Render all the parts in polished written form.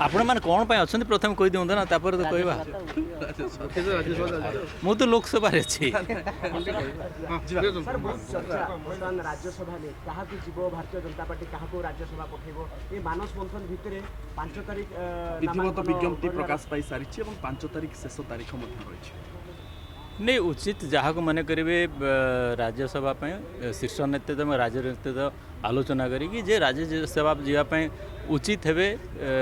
ଆପଣମାନେ କ'ଣ ପାଇଁ ଅଛନ୍ତି ପ୍ରଥମେ କହିଦିଅନ୍ତୁ ନା, ତାପରେ ତ କହିବା। ମୁଁ ତ ଲୋକସଭାରେ ଅଛି। ସାର୍, ବହୁତ ଚର୍ଚ୍ଚା ବର୍ତ୍ତମାନ ରାଜ୍ୟସଭାରେ କାହାକୁ ଯିବ, ଭାରତୀୟ ଜନତା ପାର୍ଟି କାହାକୁ ରାଜ୍ୟସଭା ପଠେଇବ, ଏ ମାନସ ମନ୍ଥନ ଭିତରେ 5 ତାରିଖ ବିଧିବଦ୍ଧ ନାମାଙ୍କନ ବିଜ୍ଞପ୍ତି ଭରିବାର- ପ୍ରକାଶ ପାଇସାରିଛି ଏବଂ 5 ତାରିଖ ଶେଷ ତାରିଖ ମଧ୍ୟ ରହିଛି। ନାଇଁ, ଉଚିତ ଯାହାକୁ ମନେ କରିବେ ରାଜ୍ୟସଭା ପାଇଁ ଶୀର୍ଷ ନେତୃତ୍ୱ ଏବଂ ରାଜ୍ୟ ନେତୃତ୍ୱ ଆଲୋଚନା କରିକି ଯେ ରାଜ୍ୟସଭା ଯିବା ପାଇଁ ଉଚିତ ହେବେ,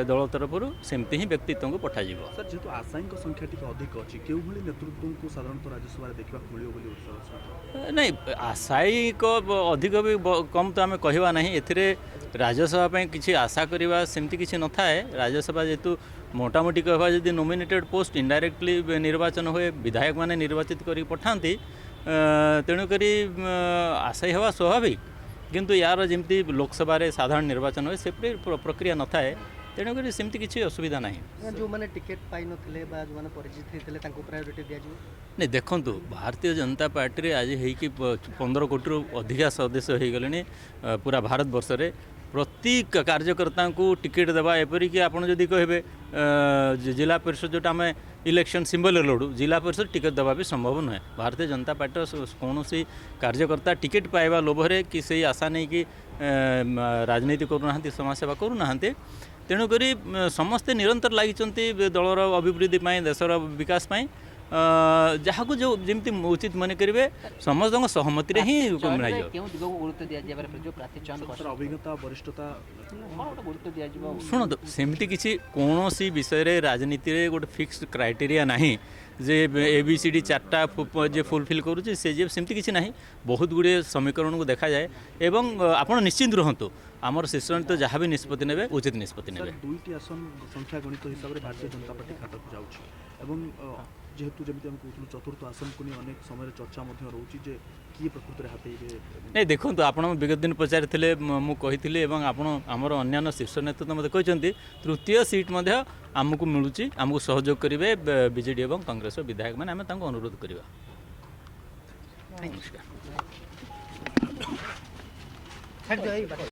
ଦଳ ତରଫରୁ ସେମିତି ହିଁ ବ୍ୟକ୍ତିତ୍ୱଙ୍କୁ ପଠାଯିବ। ସାର୍, ଯେହେତୁ ଆଶାୟୀଙ୍କ ସଂଖ୍ୟା ଟିକେ ଅଧିକ ଅଛି, କେଉଁଭଳି ନେତୃତ୍ୱଙ୍କୁ ସାଧାରଣତଃ ରାଜ୍ୟସଭାରେ ଦେଖିବାକୁ ମିଳିବ ବୋଲି ଓଡ଼ିଶାବାସୀଙ୍କୁ? ନାଇଁ, ଆଶାୟୀଙ୍କ ଅଧିକ ବି କମ୍ ତ ଆମେ କହିବା ନାହିଁ। ଏଥିରେ ରାଜ୍ୟସଭା ପାଇଁ କିଛି ଆଶା କରିବା ସେମିତି କିଛି ନଥାଏ। ରାଜ୍ୟସଭା ଯେହେତୁ ମୋଟାମୋଟି କହିବା ଯଦି ନୋମିନେଟେଡ୍ ପୋଷ୍ଟ, ଇନଡାଇରେକ୍ଟଲି ନିର୍ବାଚନ ହୁଏ, ବିଧାୟକମାନେ ନିର୍ବାଚିତ କରିକି ପଠାନ୍ତି, ତେଣୁକରି ଆଶାୟୀ ହେବା ସ୍ୱାଭାବିକ। କିନ୍ତୁ ୟାର ଯେମିତି ଲୋକସଭାରେ ସାଧାରଣ ନିର୍ବାଚନ ହୁଏ, ସେପରି ପ୍ରକ୍ରିୟା ନଥାଏ। ତେଣୁକରି ସେମିତି କିଛି ଅସୁବିଧା ନାହିଁ। ଯେଉଁମାନେ ଟିକେଟ୍ ପାଇନଥିଲେ ବା ଯେଉଁମାନେ ପରିଚିତ ହେଇଥିଲେ, ତାଙ୍କୁ ପ୍ରାୟୋରିଟି ଦିଆଯିବ? ନାଇଁ, ଦେଖନ୍ତୁ, ଭାରତୀୟ ଜନତା ପାର୍ଟିରେ ଆଜି ହେଇକି 15 କୋଟିରୁ ଅଧିକା ସଦସ୍ୟ ହେଇଗଲେଣି ପୁରା ଭାରତବର୍ଷରେ। ପ୍ରତି କାର୍ଯ୍ୟକର୍ତ୍ତାଙ୍କୁ ଟିକେଟ୍ ଦେବା, ଏପରିକି ଆପଣ ଯଦି କହିବେ ଜିଲ୍ଲା ପରିଷଦ, ଯେଉଁଟା ଆମେ ଇଲେକ୍ସନ୍ ସିମ୍ବଲରେ ଲଢ଼ୁ, ଜିଲ୍ଲା ପରିଷଦ ଟିକେଟ୍ ଦେବା ବି ସମ୍ଭବ ନୁହେଁ। ଭାରତୀୟ ଜନତା ପାର୍ଟିର କୌଣସି କାର୍ଯ୍ୟକର୍ତ୍ତା ଟିକେଟ୍ ପାଇବା ଲୋଭରେ କି ସେଇ ଆଶା ନେଇକି ରାଜନୀତି କରୁନାହାନ୍ତି, ସମାଜସେବା କରୁନାହାନ୍ତି। ତେଣୁକରି ସମସ୍ତେ ନିରନ୍ତର ଲାଗିଛନ୍ତି ଦଳର ଅଭିବୃଦ୍ଧି ପାଇଁ, ଦେଶର ବିକାଶ ପାଇଁ। ଯାହାକୁ ଯେଉଁ ଯେମିତି ଉଚିତ ମନେ କରିବେ, ସମସ୍ତଙ୍କ ସହମତିରେ ହିଁ ନିଆଯିବ। କେଉଁ ଦିଗକୁ ଗୁରୁତ୍ୱ ଦିଆଯିବାର, ଯେଉଁ ପ୍ରାର୍ଥୀ ଚୟନ ସାର୍, ଅଭିଜ୍ଞତା, ବରିଷ୍ଠତା? କ'ଣ ଗୋଟେ ଗୁରୁତ୍ୱ ଦିଆଯିବ? ଶୁଣନ୍ତୁ, ସେମିତି କିଛି କୌଣସି ବିଷୟରେ ରାଜନୀତିରେ ଗୋଟେ ଫିକ୍ସଡ କ୍ରାଇଟେରିଆ ନାହିଁ ଯେ ABCD ଚାରିଟା ଯେ ଫୁଲଫିଲ୍ କରୁଛି ସେ ଯେ, ସେମିତି କିଛି ନାହିଁ। ବହୁତ ଗୁଡ଼ିଏ ସମୀକରଣକୁ ଦେଖାଯାଏ ଏବଂ ଆପଣ ନିଶ୍ଚିନ୍ତ ରୁହନ୍ତୁ, ଆମର ଶୀର୍ଷ ନେତା ଯାହା ବି ନିଷ୍ପତ୍ତି ନେବେ, ଉଚିତ ନିଷ୍ପତ୍ତି ନେବେ। ସାର୍, ଦୁଇଟି ଆସନ ସଂଖ୍ୟା ଗଣିତ ହିସାବରେ ଭାରତୀୟ ଜନତା ପାର୍ଟି ଖାତାକୁ ଯାଉଛି ଏବଂ ଯେହେତୁ ଯେମିତି ଆମେ କହୁଥିଲୁ, ଚତୁର୍ଥ ଆସନକୁ ନେଇ ଅନେକ ସମୟରେ ଚର୍ଚ୍ଚା ମଧ୍ୟ ରହୁଛି ଯେ କିଏ ପ୍ରକୃତରେ ହାତେଇବେ। ନାଇଁ, ଦେଖନ୍ତୁ, ଆପଣ ବିଗତ ଦିନ ପଚାରିଥିଲେ, ମୁଁ କହିଥିଲି ଏବଂ ଆପଣ ଆମର ଅନ୍ୟାନ୍ୟ ଶୀର୍ଷ ନେତୃତ୍ୱ ମଧ୍ୟ କହିଛନ୍ତି, ତୃତୀୟ ସିଟ୍ ମଧ୍ୟ ଆମକୁ ମିଳୁଛି। ଆମକୁ ସହଯୋଗ କରିବେ ବିଜେଡି ଏବଂ କଂଗ୍ରେସର ବିଧାୟକମାନେ, ଆମେ ତାଙ୍କୁ ଅନୁରୋଧ କରିବା। ନମସ୍କାର। ଛାଡ଼ିଦିଅ ଏଇ।